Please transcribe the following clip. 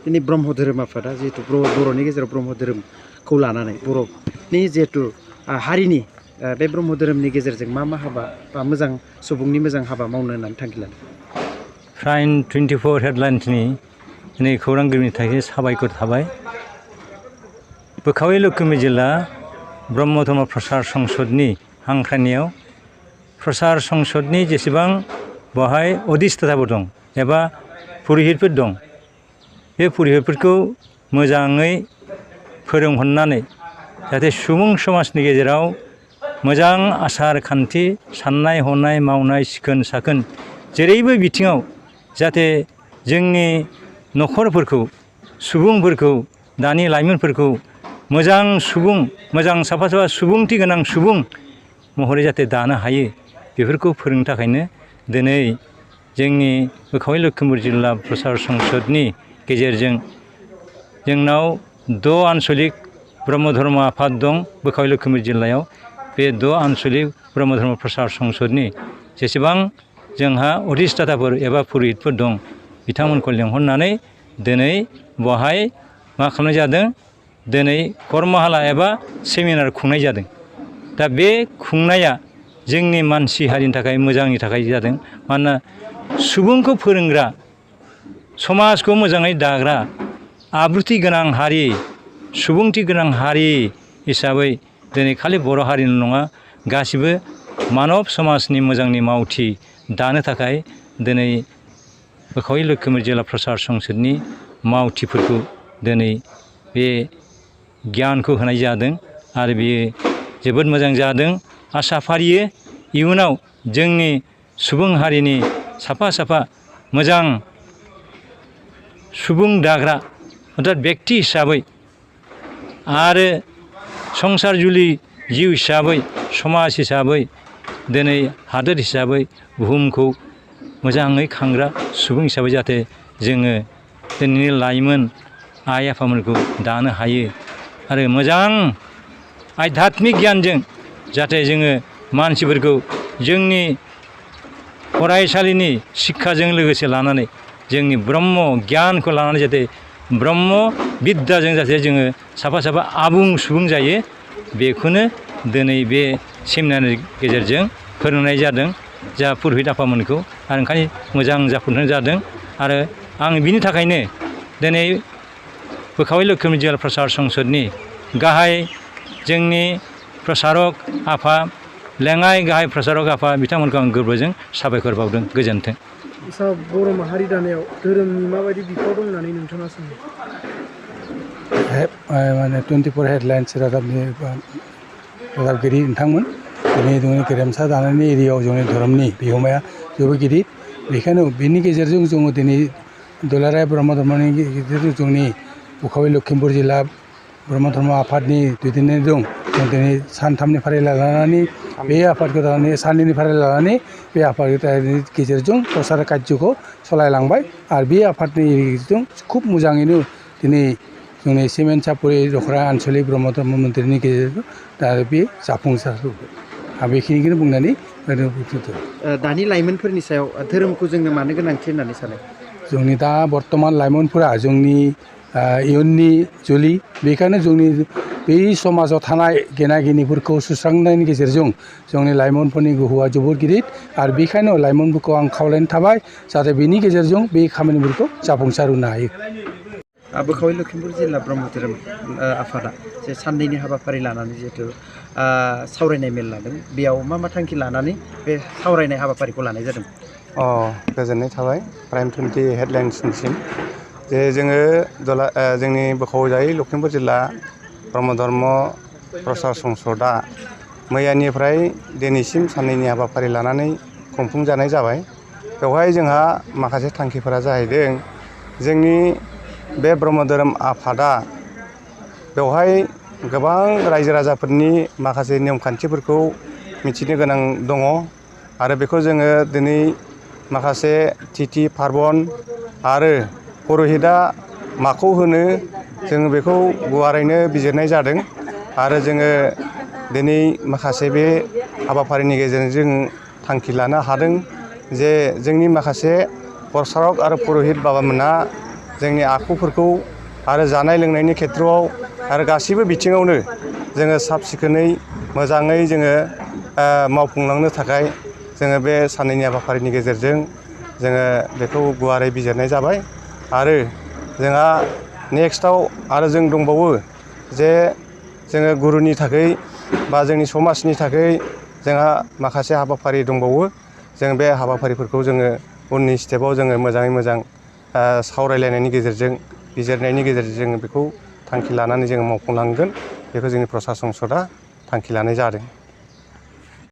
दिनै ब्रह्म धोरोम आफादा जिहेतु बर'नि गेजेराव ब्रह्म धोरोमखौ लानानै बर'नि जिहेतु हारिनि बे ब्रह्म धोरोमनि गेजेरजों मा हाबा बा मोजां सुबुंनि मोजां हाबा मावनो होननानै थांखि लादों? प्राइन 24 हेडलाइन्सनि दिनै खौरांगिरिनि थाखाय साबायखर थाबाय। बोखावै लखिमपुर जिल्ला ब्रह्म धर्म प्रसार संसदनि हांख्रायनायाव प्रसार संसदनि जेसेबां बेवहाय अधिष्ठाताफोर दं एबा पुरहितफोर दं, बे पुरहितफोरखौ मोजाङै फोरोंहरनानै जाहाथे सुबुं समाजनि गेजेराव मोजां आसार खान्थि साननाय हनाय मावनाय सिखोन साखोन जेरैबो बिथिङाव जाहाथे जोंनि न'खरफोरखौ सुबुंफोरखौ दानि लाइमोनफोरखौ मोजां सुबुं मोजां साफा साफा सुबुंथि गोनां सुबुं महरै जाहाथे दानो हायो, बेफोरखौ फोरोंनो थाखायनो दिनै जोंनि बोखावै लखिमपुर जिल्ला प्रसार संसदनि गेजेरजों जोंनाव 6 आन्सलिक ब्रह्म धर्म आफाद दं बोखावै लखिमपुर जिल्लायाव। बे 6 आन्सलिक ब्रह्म धर्म प्रसार संसदनि जेसेबां जोंहा अधिष्ठाताफोर एबा पुरहितफोर दं, बिथांमोनखौ लेंहरनानै दिनै बेवहाय मा खालामनाय जादों, दिनै कर्मशाला एबा सेमिनार खुंनाय जादों। दा बे खुंनाया जोंनि मानसि हारिनि थाखाय मोजांनि थाखाय जादों। मानोना सुबुंखौ फोरोंग्रा, समाजखौ मोजाङै दाग्रा, आब्रुथि गोनां हारि, सुबुंथि गोनां हारि हिसाबै दिनै खालि बर' हारिल' नङा, गासिबो मानब समाजनि मोजांनि मावथि दानो थाखाय दिनै बोखावै लखिमपुर जिल्ला प्रसार संसदनि मावथिफोरखौ दिनै बे गियानखौ होनाय जादों आरो बेयो जोबोद मोजां जादों। आसा फारियो इयुनाव जोंनि सुबुं हारिनि साफा साफा मोजां सुबुं दाग्रा अर्थात बेक्ति हिसाबै आरो संसार जुलि जिउ हिसाबै समाज हिसाबै दिनै हादोर हिसाबै बुहुमखौ मोजाङै खांग्रा सुबुं हिसाबै जाहाथे जोङो दिनैनि लाइमोन आइ आफामोनखौ दानो हायो आरो मोजां आध्यात्मिक गियानजों जाहाथे जोङो मानसिफोरखौ जोंनि फरायसालिनि शिक्षाजों लोगोसे लानानै जोंनि ब्रह्म गियानखौ लानानै जाहाथे ब्रह्म बिद्याजों जाहाथे जोङो साफा साफा आबुं सुबुं जायो, बेखौनो दिनै बे सेमिनारनि गेजेरजों फोरोंनाय जादों जा पुरहित आफामोनखौ आरो ओंखायनो मोजां जाफुंसार जादों। आरो आं बिनि थाखायनो दिनै बोखावै लखिमपुर जिल्ला प्रसार संसदनि गाहाय जोंनि प्रसारक आफा लेङाइ गाहाय प्रसारक आफा बिथांमोनखौ आं गोरबोजों साबायखर बावदों। गोजोन्थों। बर' माहारि दानायाव धोरोमनि माबायदि बिफाव दं होननानै नोंथाङा सानो? माने 24 हेडलाइन्स रादाबनि रादाबगिरि नोंथांमोन दिनै जोंनि गेरेमसा दानायनि एरियायाव जोंनि धोरोमनि बिहोमाया जोबोद गिदिर। बेखायनो बेनि गेजेरजों जोङो दिनै दुलाराय ब्रह्म धर्मनि गेजेरजों जोंनि बोखावै लखिमपुर जिल्ला ब्रह्म धर्म आफादनि दैदेननाय दं। जों दिनै सानथामनि फारिलाइ लानानै बे आफादखौ लानानै साननैनि फारिलाइ लानानै बे आफादनि गेजेरजों प्रसार कार्यखौ सालायलांबाय आरो बे आफादनि गेजेरजों खुब मोजाङैनो दिनै जोंनि सिमेन्ट सापरि दख'रा आन्सलिक ब्रह्म धर्म मन्दिरनि गेजेरजों दा बे जाफुंसार आं बेखिनिखौनो बुंनानै दानि लाइमोनफोरनि सायाव धोरोमखौ जोंनो मानो गोनांथि होननानै सानो? जोंनि दा बर्तमान लाइमोनफोरा जोंनि इयुननि जुलि, बेखायनो जोंनि बै समाजाव थानाय गेना गेनिफोरखौ सुस्रांनायनि गेजेरजों जोंनि लाइमोनफोरनि गोहोआ जोबोद गिदिर आरो बेखायनो लाइमोनफोरखौ आं खावलायनो थाबाय जाहाथे बेनि गेजेरजों बे खामानिफोरखौ जाफुंसार होनो हायो। बोखावै लखिमपुर जिल्ला ब्रह्म धोरोम आफादा जे साननैनि हाबाफारि लानानै जिहेतु सावरायनाय मेल लादों, बेयाव मा थांखि लानानै बे सावरायनाय हाबाफारिखौ लानाय जादों? गोजोननाय थाबाय प्राइम 20 हेडलाइन्सनिसिम जे जोङो जोंनि बोखावजायै लखिमपुर जिल्ला ब्रह्म धर्म प्रसार संसदआ मैयानिफ्राय दिनैसिम साननैनि हाबाफारि लानानै खुंफुंजानाय जाबाय। बेवहाय जोंहा माखासे थांखिफोरा जाहैदों, जोंनि बे ब्रह्म धोरोम आफादा बेवहाय गोबां रायजो राजाफोरनि माखासे नियम खान्थिफोरखौ मिथिनो गोनां दङ आरो बेखौ जोङो दिनै माखासे तिथि पार्बन आरो पुरहितआ माखौ होनो जोङो बेखौ गुवारैनो बिजिरनाय जादों आरो जोङो दिनै माखासे बे हाबाफारिनि गेजेरजों जों थांखि लानो हादों जे जोंनि माखासे प्रसारक आरो पुरहित बाबामोनहा जोंनि आखुफोरखौ आरो जानाय लोंनायनि खेथ्रआव आरो गासैबो बिथिङावनो जोङो साब सिखोनै मोजाङै जोङो मावफुंलांनो थाखाय जोङो बे साननैनि हाबाफारिनि गेजेरजों जोङो बेखौ गुवारै बिजिरनाय जाबाय आरो जोंहा नेक्स्टआव आरो जों दंबावो जे जोङो गुरुनि थाखाय बा जोंनि समाजनि थाखाय जोंहा माखासे हाबाफारि दंबावो जों बे हाबाफारिफोरखौ जोङो उननि स्टेपाव जोङो मोजाङै मोजां सावरायलायनायनि गेजेरजों बिजिरनायनि गेजेरजों जोङो बेखौ थांखि लानानै जोङो मावफुंलांगोन बेखौ जोंनि प्रसासन सदआ थांखि लानाय जादों।